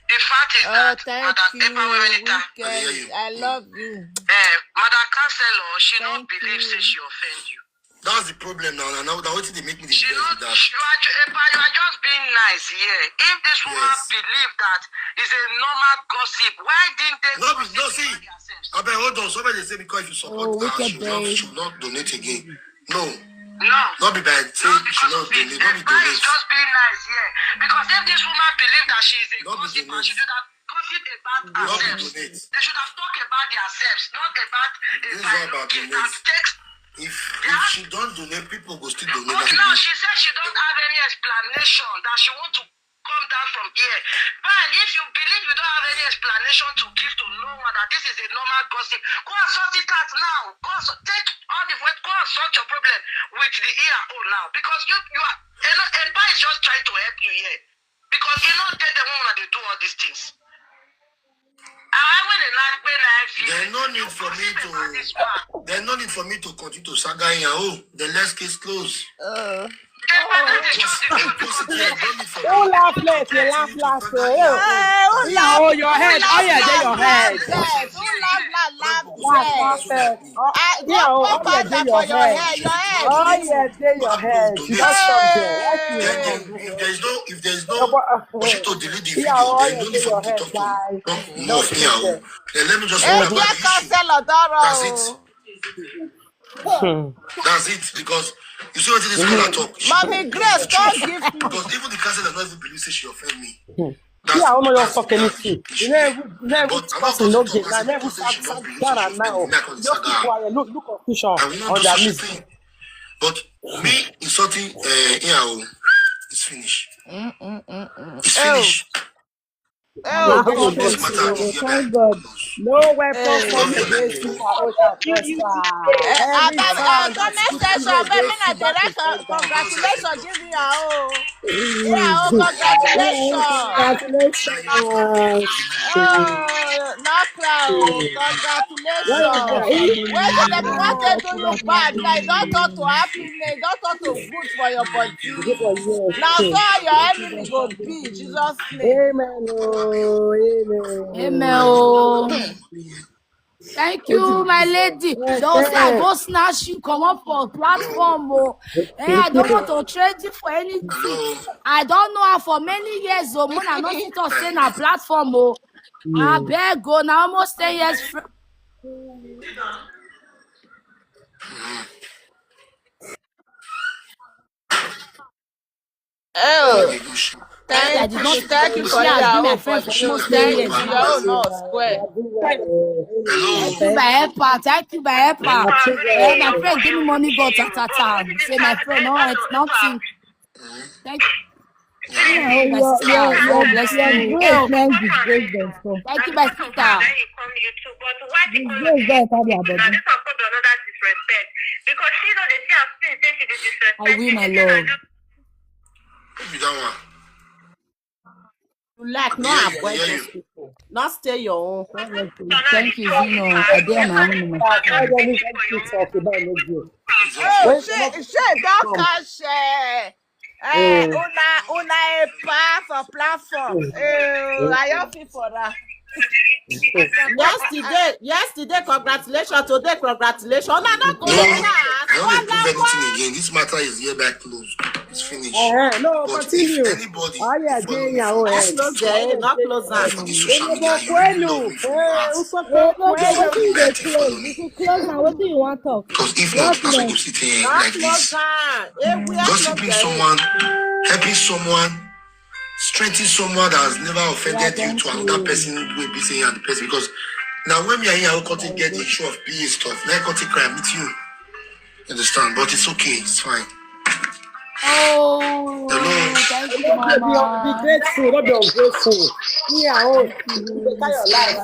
The fact is Oh, that thank Madam Epa you, Werenita, I hear Wicked. you. I love you. eh, Madam Counselor, she not Thank believe say you. she offend you. That's the problem now. Now, now, now what they make me the She best not, with that? You are, ju- Epa, you are just being nice here. If this woman Yes. believe that is a normal gossip, why didn't they No, be- gossip no, see, about themselves? I bet hold on. Somebody say because if you support Oh, her, wicked she will not, boy. she will not donate again. No, No. not be by saying Not she because not of it. donate. Not be Epa is donate. just being nice here. Because if this woman believe that she is a Not be gossip and donate. she do that, gossip about Not be herself. Donate. They should have talked about themselves, not about a This is not about violent case that donate. takes If if she don't donate, people go still donate. Okay, now she said she don't have any explanation that she want to come down from here. Fine, if you believe you don't have any explanation to give to no one that this is a normal gossip, go and sort it out now. Go and sort, take all the weight, go and sort your problem with the E R O now because you you are. Epa is just trying to help you here because you know they the one that they do all these things. There's no need for me to. There's no need for me to continue to saga in. Oh, the last case close. Uh, Just, just sit here. No need for me. Who laugh less? You laugh last. Oh, your head. Oh, yeah, there your head. Yes. Who laugh, laugh, laugh, Laugh, laugh, yes. Laugh, laugh. Oh, ah, Yeah, don't oh, pop oh, yeah, powder there your for your head. Hair. Your head. Oh, yeah, there your head. Don't Just come there. Help me. Then, then, if there's no, if there's no, Yeah, but, uh, for you to delete the yeah, video, oh, then yeah, no need there for your me to head, talk to guys. talk more Don't of me. Come I will. There. Then let me just Hey, talk about dear the issue. Counselor Doro. That's it. Hmm. That's it. Because you see what this scholar talk. She Mommy Grace, don't give me. Because even the counselor not even believe say she offend me. Hmm. That's, Yeah, I don't know your that's, fucking that's history. You know, you know, But I'm not person going no to get. Now, never say she not believe say she offend me. Now, I can't just keep quiet. Look, look confusion I will not on do their such a midst. Thing. But me insulting uh, here, oh, it's finished. Mm, mm, mm, mm. It's Oh. Finished. Oh, this matter is here. Thank God. No weapon formed against you shall prosper. Eh, Every tongue that speaks evil against you, congratulations, give me your own. Yeah, oh, congratulations. Congratulations. Oh, no crowd. Congratulations. Why did the people want to do you bad? Like, don't talk to happiness, don't talk to good for your body. Now, so your enemy go be Jesus' name. Amen. Oh, amen. Amen. Oh. Thank you, my lady. Don't say I go snatch you, come up for platform. Oh. Eh, I don't want to trade you for anything. I don't know her for many years. Oh, Mona, not sit on say na platform. Oh, I beg go now almost ten years. Fr- Oh, thank you, thank you for your own body. Thank you, your own not square. Thank you, my helper. Thank you, my helper. Eh, my friend give me money, go ta ta ta. Say my friend, no, it's nothing. Thank you. Yeah, oh, your, your, your, your grace now disgrace them so. Thank you, my sister. Disgrace don't enter their body. I will, my love. Who be that one? You like, no avoid those people. Not stay your own. Thank you, Zino. I dare my own. Avoid anything you talk about, no good. Oh, shit, shit, don't catch, eh. Eh, una, una a pa for platform. Eh, I have it for that. Yesterday, yesterday, congratulations. Today, congratulations. Una no go No, relax. I don't improve anything again. This matter is hereby closed. It's finished. Eh, no, but continue. If anybody, oh, yeah, if one of you, not close there, not close am. For this social media, you really love me for your heart. Just be nice and follow me. Close now. What do you want to talk? Because if not, that's why you sit here like this. Gossiping someone, helping someone, strengthening someone that has never offended you to another person will be saying and the person. Because now when me and you are cutting get the issue of P A stuff, now cutting crime with you. You understand? But it's okay, it's fine. Oh, hello. Thank you, Mama. Be grateful, not be ungrateful. Me, I own. Better your life.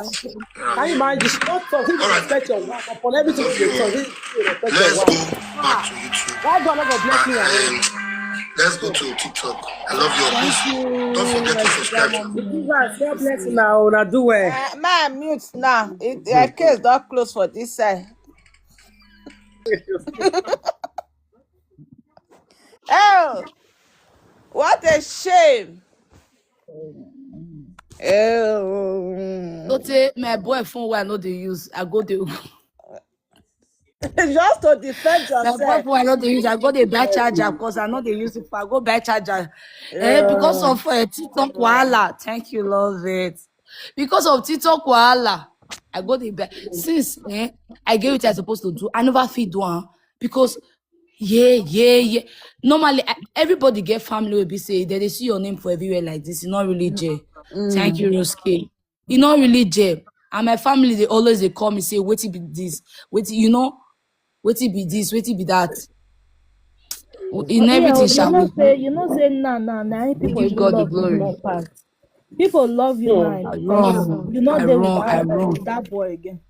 Can you imagine? Not talk. All right. Respect your wife. Upon everything you talk, respect your wife. Let's go back to YouTube. Why God not gonna bless me? Let's go to TikTok. I love you all. Please don't forget to subscribe to Viewers, God bless una. Una do well. Uh, my mute now. It, the case don close for this side. Oh, what a shame. Oh. So say my boy phone wey I no dey use, I go dey Just to defend my boy yourself. phone I no dey use, I go dey buy charger because I no dey use it. I go buy charger. Eh, because of uh, TikTok wahala. Thank you, love it. Because of TikTok wahala, I go dey buy. Since eh, I get what I supposed to do, I never fit do am because yeah, yeah, yeah. Normally, I, everybody get family will be say they, they see your name for everywhere like this. It's not really J. Thank you, Roski. It's not really J. And my family they always they call me say, "What it be this? What you know? What it be this? What it be that?" In Yeah, everything, you shall know we? Say you know say nah nah nah. We People give you God the love you glory. More pass. People love you Hmm. nah. I You run, know you know I they run, will I fight run. That boy again.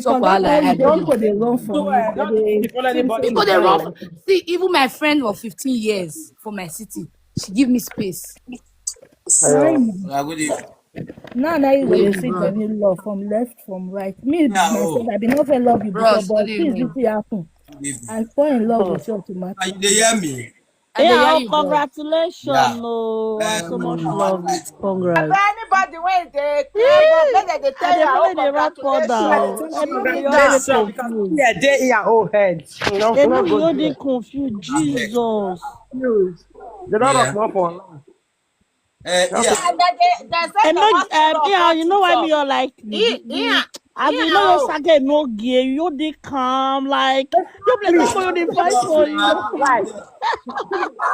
Talk Because that wahala, boy I you don't run. run. Go they run for me. They dey People anybody People to they run. run. See, even my friend of fifteen years for my city, she give me space. Fine. I go dey Now now you go Wait, dey see bro. Johnny love from left from right. Me Yeah, myself, oh, I be not very love you before, Bros, what but do you since this mean? thing happen, leave. I fall in love Hmm. with you Ah, you automatically. dey hear me? I dey hear Yeah, you, bro. Congratulations, Yeah. no, and so Um, much I love. want to Congrats. Anybody wey dey I climb up, dey make dem dey I tell dey you, "Oh, follow the rap further. congratulations." Oh. I dey follow the Yeah. rap Congratulations, for because you. here dey here, oh head. You know, They no know go you dey there. confused. Abeg. Jesus. News. They don't Yeah. rock more for online. Eh, That's yeah. a And they dey, they say And they no, want to um, rock yeah, on you know why TikTok. me you like He, the, he, the, as he you and know your oh, sage no gay, you dey calm like you play Please. somebody dey fight for you. Right.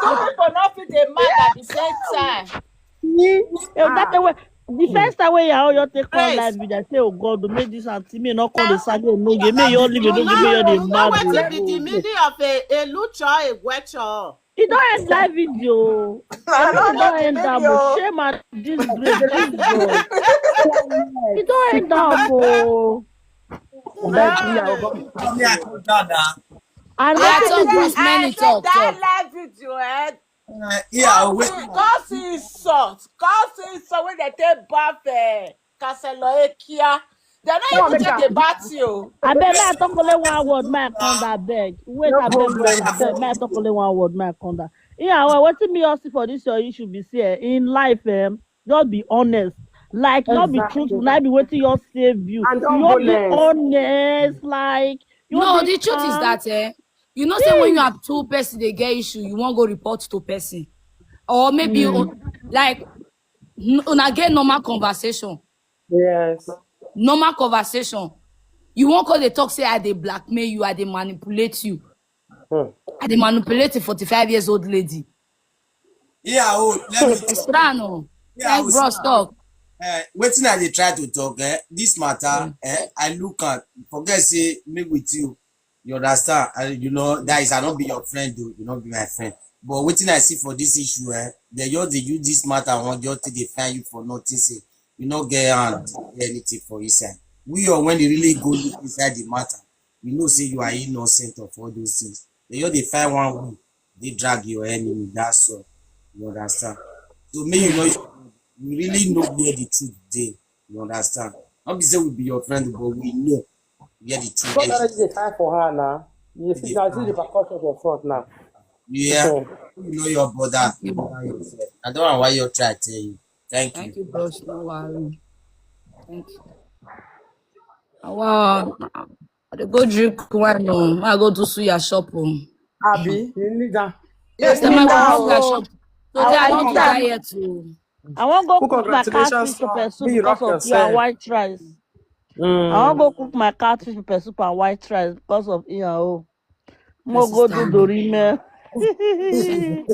so people no fit dey mad at the same time. Me, eh, that Ah. way. The first time when you you take on Praise. Live video, I say, "Oh God, make this auntie me not call the sage no gay, may you all leave it, don't give me your dey No, mad." wetin Oh. Be the meaning of a, a lucho, a guecho? It don't end live video. I It don't don't get the end that, but video. Shame and disgrace, Jesus. It don't end that, oh. But me, I go Come here, come down now. And Yeah, wetin talk, be Bruce. I Many say talk, that talk. live video, eh? Uh, yeah, wait. Cause insult, cause insult when they take bath, eh, Castle Ekia. They no No, even make take am. The bath you. I bet me I talk only one word, my conda beg. Wait, No I beg problem. me, I beg me I talk only one word, my conda. Yeah, well, wetin me also for this your issue be say in life, um, just be honest. Like not be Exactly. Truthful, not be wetin your save you. And You all be honest. Honest, like you No, dey the truth is calm. That eh, you know, say when you Please. Have two person they get issue, you won't go report to person, or maybe you Mm. own- like n- una get normal conversation, Yes. Normal conversation. You won't call the talk say I dey blackmail you, I dey manipulate you. Hmm. I dey manipulate a forty-five years old lady. Yeah, oh, let me talk. Extra no. Yeah, Thank oh, bros talk. Uh, wetin I dey try to talk, eh? This matter, eh? I look at, forget say me with you. You understand? And you know, that is, I not be your friend, though. You not be my friend. But wetin I see for this issue, eh? They just dey use this matter, one just take dey find you for nothing. Say you not get hand, get anything for inside. We or when they really go look inside the matter, you know say you are innocent of all those things. They just dey find one way, they drag your enemy. That's all. You understand? So me, you know, you really know where the truth dey. You understand? Not be say we be your friend, but we know where the truth What dey. Energy dey fight for her now? You see, I see the repercussions of front now. Yeah, So, you know your brother. You know yourself. I don't know why you try to tell you. Thank Thank you. You, bros. No worry. Thank you. Wow. I dey go drink wine. Oh. I go to suya shop. Oh. Abi, you need that. Yes, Me I go now, to suya oh. Shop. Today I I want want to to. Diet. Oh. I wan go Who cook my congratulations catfish for pepper soup me, you rock because of you and yourself. White rice. I Mm. wan go cook my catfish pepper soup and white rice because of you and oh. My Mo go do sister. Dorime.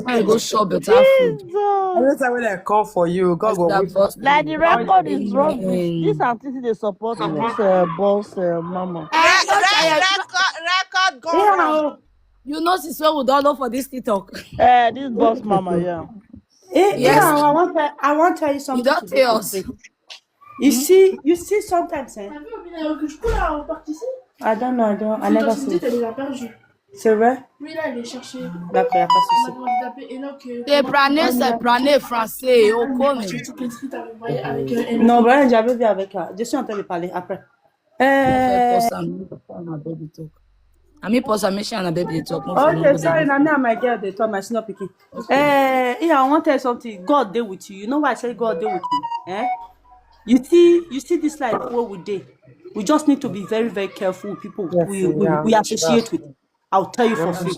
I go shop better food. Jesus. Every time when I come for you, God go That wait. Boss Like the lady. Record is rubbish. Amen. This auntie dey support this uh, boss uh, mama. Eh, not Re- tired. Record, record gone Yeah, wrong. oh, You know, since when we don't know for this TikTok. Eh, this boss mama, yeah. eh, Yes. yeah, I want to, I want to tell you You something don't today, tell us. Quick. You see, you see sometimes, eh? I don't know, I don't, I never see. C'est vrai? Oui, là, il est cherché. D'accord, il n'y a pas de souci. On a tapé Enoch. euh, C'est prané, c'est prané français, au con. Tu peux suite avec moi, avec euh, Enoch. Non, voilà, j'avais vu avec elle. Je suis en train de parler après. Euh, Ami post am, make she and her baby talk. Ami post am, make she and her baby talk. Make she no okay, go sorry, down. Nami and my girl, they told me she's not picking. Eh, yeah, I want to tell you something. God dey with you. You know why I say God dey with you? Eh? You see, you see this life where we dey. We just need to be very, very careful with people Yes, we, we, yeah, we associate with. I'll tell you for free.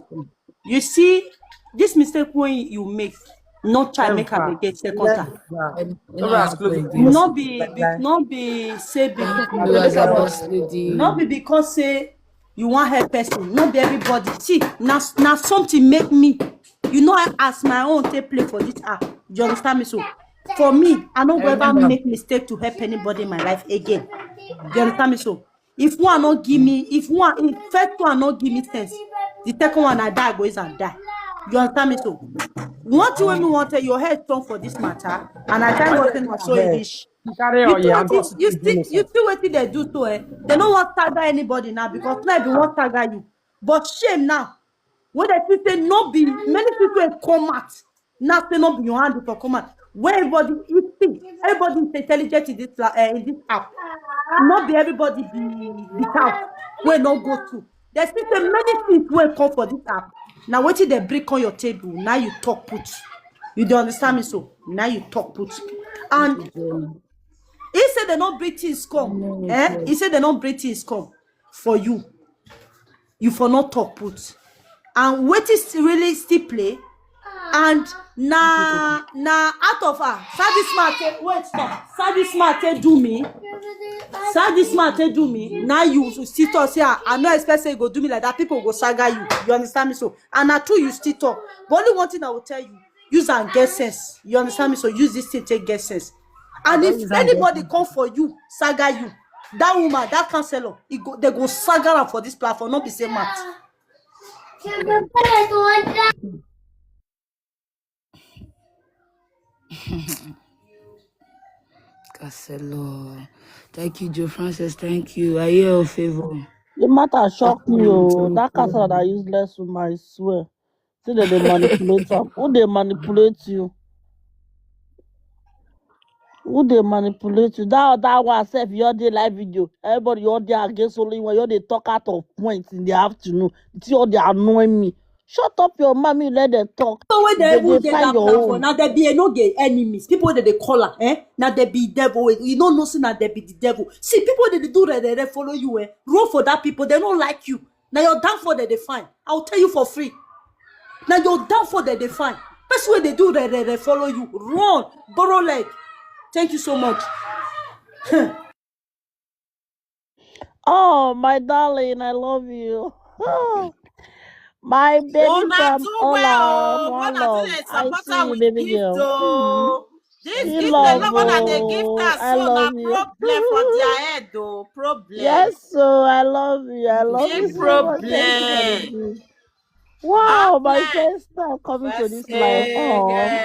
You see, this mistake when you make, not try make am again second time. Yeah. Em- No em- be as close em- as No be, be no be say be You as a boss lady. No be because say you wan help person. No be everybody. See, na na something make me. You know, I as my own take play for this app. You understand me? So for me, I no go ever Remember. Make mistake to help anybody in my life again. You understand me? So if one no give me, if one if first one no give me sense, the second one I die go is and die. You understand me? So one thing when me want tell your head strong for this matter, and I tell you what thing was so Yes. English. You carry You your see yeah, wetin you see you see wetin dem do so eh, dem no wan stagger anybody now because now dem wan stagger you, but shame now when dem see say no be many people wey come out now say no be your hand for come out wey everybody you see everybody is intelligent in this la- uh, in this app, no be everybody be be cow wey no go through. Dem see say many things wey come for this app na wetin dem bring come your table now you talk put. You dey understand me? So now you talk put and he say dem no bring things come eh he say dem no bring things come for you. You for not talk put and wetin still really still play and na na out of her sadisma take wait stop sadisma take do me sadisma take do me now you still talk say ah I no expect say you go do me like that people go saga you. You understand me? So and na true you still talk but only one thing I will tell you, use and get sense. You understand me? So use this thing take get sense. And if anybody come for you saga you, that woman that counselor e go they go saga am for this platform no be say mouth. Caselo. Thank you, Joe Francis. Thank you. I hear your favor. The matter shock me. Oh, that castle that useless woman, I swear. See that they manipulate am. Who they manipulate you? Who they manipulate you? That that one self, your day live video. Everybody, your day against only one. Your day talk out of points in the afternoon. It's your day annoying me. Shut up your mommy, let them talk. So when They they even dey get find that your platform, own. Now they be no get enemies. People that they call her, eh? Now they be devil. You don't know, say now they be the devil. See, people that they do that, they follow you, eh? Roll for that people. They don't like you. Now your downfall that they find. I'll tell you for free. Now your downfall that they find. Best way they do that, they, they follow you. Run, borrow leg. Thank you so much. Oh, my darling, I love you. My baby Una from too Ola, well. one Mother love. too dey I support see her you, with baby gift girl. though. This She gift love alone, when I dey gift oh, her I so na love you. Problem for their head though. Problem. Yes, so I love you. I love Big you so much. Thank you for the Problem. Gift. Wow, my Amen. First time coming to First this life. Oh, girl.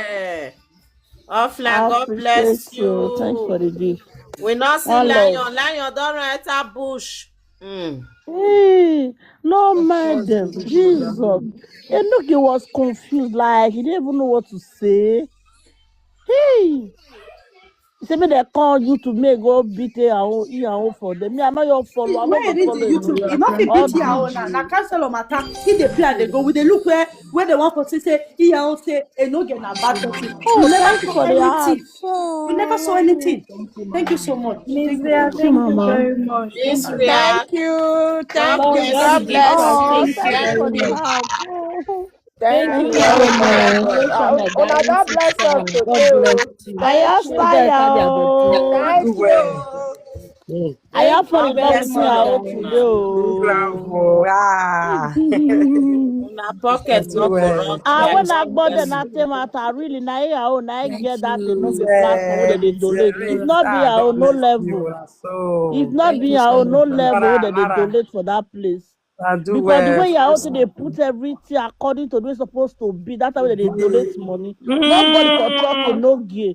Offline, I God bless appreciate you. Thanks for you. the gift. We not see One love. Lion. Lion don't enter bush. Mm. Hey, no mind them. Jesus. Enoki was confused, like he didn't even know what to say. Hey, he said, "Me they call you to make go beat her own, eat her own for them. Me, I'm not your follower. I'm not Where your is the follower. YouTube? You not fit All beat your own now. Na cancel on matter. See the play and they go with the look where where they want for say say he own say e no get na bad person. Oh, We never thank you saw for the heart. Anything. We never saw anything. Thank you so much. Thank you. Miss Bea, Thank you, thank you Mama. very much. This Thank we you. are. Thank you. Thank God you. bless God you. bless Oh, you. thank you for the heart. Thank Thank you you very very much. much. Uh, Una God bless us today. Oh. I have fire. Oh. Thank you. I have God fun bless with you, out darling. Today. Oh. Ah. Una pocket no go run Ah, when dry. I bought the nothing matter, really, na here, oh, na I get that thing, no be platform where they donate. It's not be our own, no level. It's not be our own, no level where they donate for that place. Because the way you are also they put everything according to the way it's supposed to be. That's how they donate money. Nobody for talk and no gear.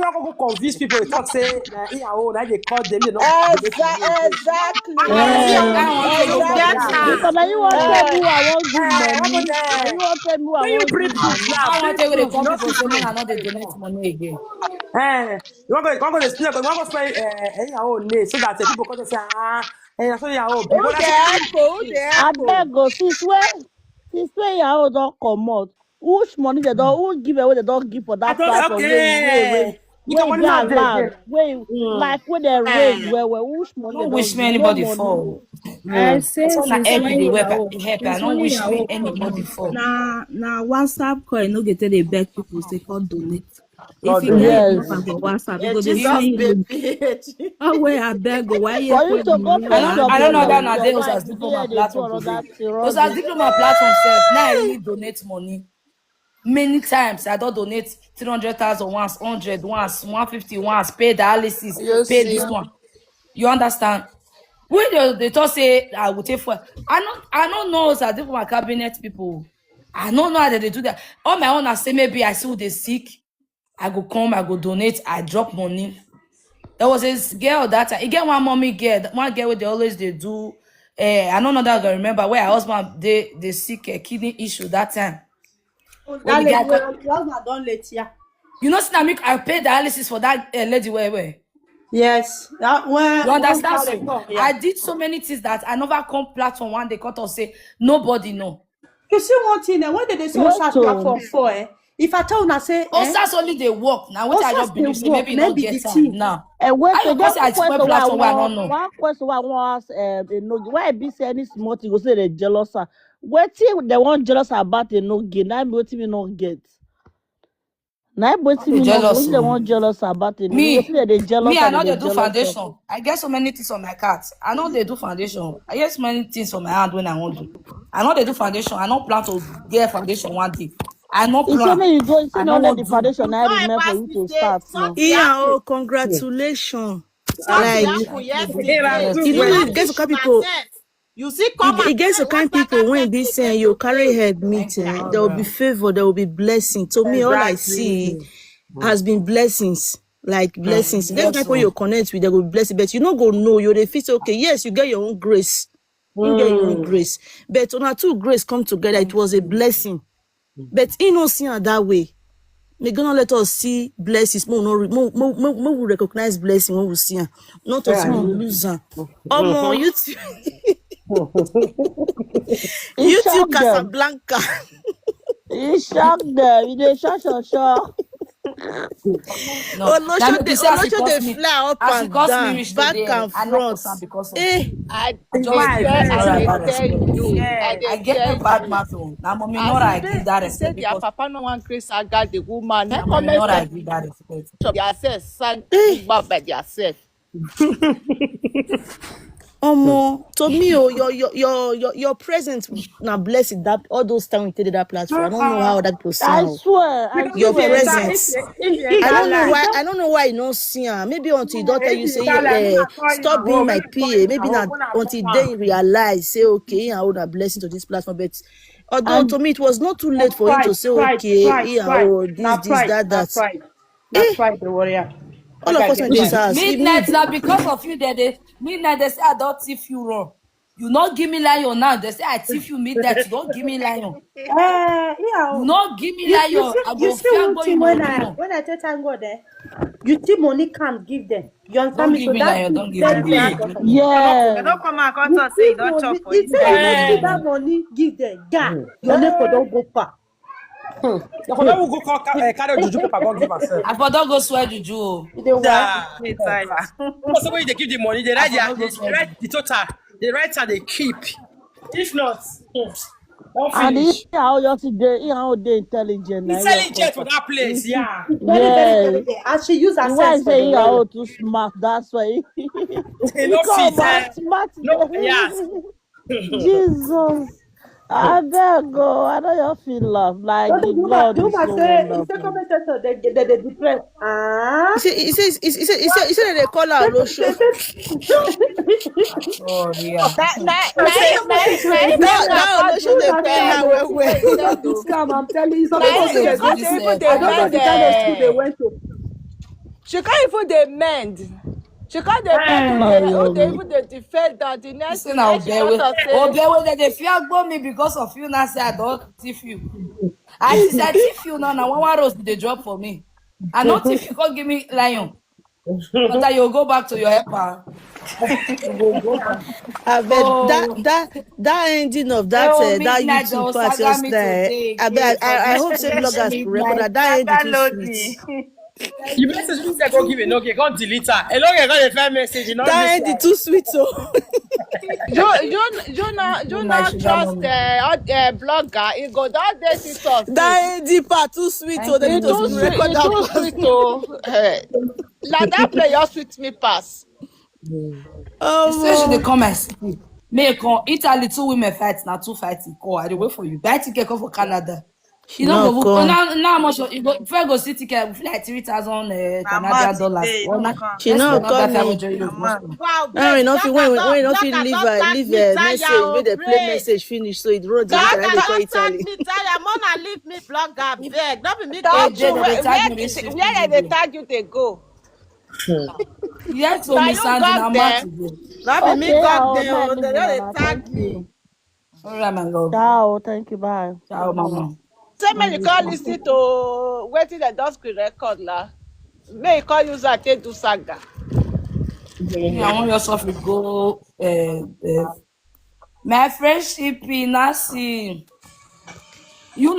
People no go convince people. They talk say na in our own. I dey call them. You know. Exactly. Because na you wan tell me I wan give money. Na you wan tell me I wan give money. I wan tell you dey come people say make I no dey donate money again. Eh, you wan go, you wan go dey spend, you wan go spend eh, in your own name so that eh, people come say ah, eh, na so your own. Because that's Abeg go, since when, since when your own don comot, which money they don, who give away they don give for that platform? Wey wey wey dey allowed, wey like wey dem raise well well. Which money? No wish me anybody fall. I say So na since help when the you web are old, help. I since no when wish you are me old, anybody fall. na na WhatsApp call, you no get to dey beg people say come donate. If God you bless. get Yes. number for WhatsApp, you go dey Jesus see you. baby. Oh wait, I beg. Why you For you to call go me? find I your don't know that problem, na your dey was wife as dey diploma here dey do platform another today. thing, Those run as dey. diploma platform sef. Now I really donate money. Many times I don donate three hundred thousand once, hundred once, one fifty once, pay dialysis, You pay this see. One. You understand? When they, they talk say I will take for, I no I no know as I dey for my cabinet people. I no know how they dey do that. All my own I say maybe I see who dey sick. I go come, I go donate, I drop money. There was a s- girl that time. E get one mommy girl, one girl wey dey always dey do. Eh, I no know that girl remember where her husband dey dey sick a kidney issue that time. When the That guy lady, come, your husband don late, yeah. You know, see na me I pay dialysis for that uh, lady well well. Yes, that when You understand? They So come, yeah. I did so many things that I never come platform one day come talk say nobody know. You see one thing, eh, when they, they say Wait Osas o. platform for, eh, if I tell una say, eh, Osas only dey work now. What I Osas just believe dey say work, maybe you no maybe the get time thing. Now And wait, I so go say that I spoil question wey I platform wey I no wan, know. One question wey I wan ask um, Enogie, why e be say any small thing go say they jealous her? Wetin they wan jealous her about Enogie? Na be wetin me no get. Na be wetin They me no get. jealous Wetin they me. Wan jealous her about Enogie? Me, Wetin they dey jealous me, her? I They no dey dey do jealous her. Foundation. I get so many things on my cart. I no dey do foundation. I get so many things on my hand when I want to. I no dey do foundation. I no plan to get foundation one day. I no He say plan. make you go. He say I no no let want the do. Foundation na Don't remain for ever you to sleep there. Start now. Something Yeah, happened. Oh, congratulations. Something Like, happened yesterday. you know, Una it gets some keep kind people. myself. You see, come It, it gets some and kind tell us people that when kind this thing uh, again. your Don't career make head me meet, get uh, up. there will be favor, there will be blessing. So me, all I see Exactly. has been blessings. Like blessings. It gets Yes, people you so connect with, there will be blessing. But you no go know. You dey feel say, okay, yes, you get your own grace. You get your own Mm. Grace. But on our two grace come together, it was a blessing. But he no see her that way. May God not let us see blessings. More, no, more, more, more, more we recognize blessing when we see her. Not us Yeah. we lose her. Omo, you too. He You too, shock them. Casablanca. He shock them. He dey shock, shock, shock. No, na me Olosho be dey, say as she Olosho dey cause me, fly up as she and cause me down, reach back today, and I no front. Cause am because of Eh, you. I I dey just I tell alright, you, but tell you, I I dey get a tell bad you. mouth. Oh. Na mommy As Nora I you give dey that say respect their because papa no wan grace saga the woman, na na mommy comment Nora I section give that respect. Their self sag Eh, bad by their self. Omo, to me, oh, your your your your your presence na blessing. That all those time we take that platform, I don't know how that people I sound. Swear, I Your swear. Presence. I don't know why. I don't know why you no see her. Maybe until you don't tell you say, yeah, eh, stop being my P A. Maybe not until then you realize say, okay, I owe a blessing to this platform. But although And to me it was not too late for you to say, okay, yeah, oh, this, this, that, that. Na pride, the warrior. All of us in this house. Midnight now because of you that they midnight they say I don't thief you wrong. You not give me lion now. They say I thief you midnight. You don't give me lion. Uh, yeah. You not give me You, you lion. see, I you go see fear one go thing you when no I do. When I tell thank God, eh, you see money come give them. You understand Don't me? give So me that lion. is Don't give very me very lion. important. Please. Yeah. They don't come and come You to us say you see don't chop money, for if say you don't see inside. that money give them, yeah, your name for don't go far. Hmm. Na for that we go call ca- eh, carry juju paper go give herself. I for don go swear juju o. You dey work. Yeah. Hey, Tyler. Because when they give the money, they write I their, for don go they swear write juju. The total. They write and they keep. If not, hmm, don't And he finish. how just dey he how dey intelligent na him Intelligent just for come. That place, yeah. Very, very Yeah. Intelligent. And she use her The sense wife for say the he how world. Too smart, that's why he, They he no come fit. back Eh? smart. No, yes. Jesus. I beg go. I know you feel love. Like Don't the the woman, God the is woman so say, he say wonderful. Comment section, they, they, they depressed. Ah. He say, he say, he say, he say, he say, he say they dey call her Olosho. Oh dear. That, that, that, that, that, That, that Olosho dey pay her well well. This scam, I'm telling you, some that, people she say, can't even I don't know defend the kind of school they them. Went to. She can't even defend. She can't defend who they, who they even dey defend that the You next say thing na wey she Obewe. come talk say Obewe, they dey fear go me because of you now. Say I don't thief you. I she say I thief you now. Now one one rose dey drop for me. I no thief you. Come give me lion. But I you go back to your helper. You go go back. I bet that Oh, that that ending of that oh, uh, that midnight they YouTube will part saga just me there. today. I bet I, I hope Yes, say bloggers midnight. record that that ending Saga too loading. Sweet. You message me say go give a no, okay, go delete her. A no, go the first message, you know That this ending one. Too sweet. So You you you not you Oh my not sugar trust mommy. Uh, all, uh, blogger. It go that day she talk. That ending part too sweet. So Thank they you, need to Too Lord. sweet. record It that too part. Sweet oh. Eh. Like that play your sweet me pass. She say she dey Oh, come my city. Me come Italy, two women fight, now two fighting call. I dey wait for you. Buy ticket, come for Canada. she You don't not go book. come. Now, now how much you go? If I go see ticket, I go feel like three thousand uh, Na Canadian month dollars. dey, Or no na come. She let's not not that come time in. with you. Na month. Wow, Now bless. enough you when Blogger when don, enough you blogger leave don uh, tag leave me a tire message, oh, make the play pray. message finish. So it road dey Blogger try dey don call tag Italy. Me tire. Mona leave me blogger beg. No be me Hey, God they do they dey it. tag Where me this where week. They dey tag you dey go? Yes, so Na Miss you Sandy, God na there. mad today. No be me Okay, God oh dey my oh. They leave no dey una. tag Thank you. Me. All right, my love. Ciao, thank you, bye. Ciao, mama. Say make you call listen to wetin dem don screen record la. Make you call use am take do saga. Me, I want your soft go. Uh, uh, my friendship in Nasi. You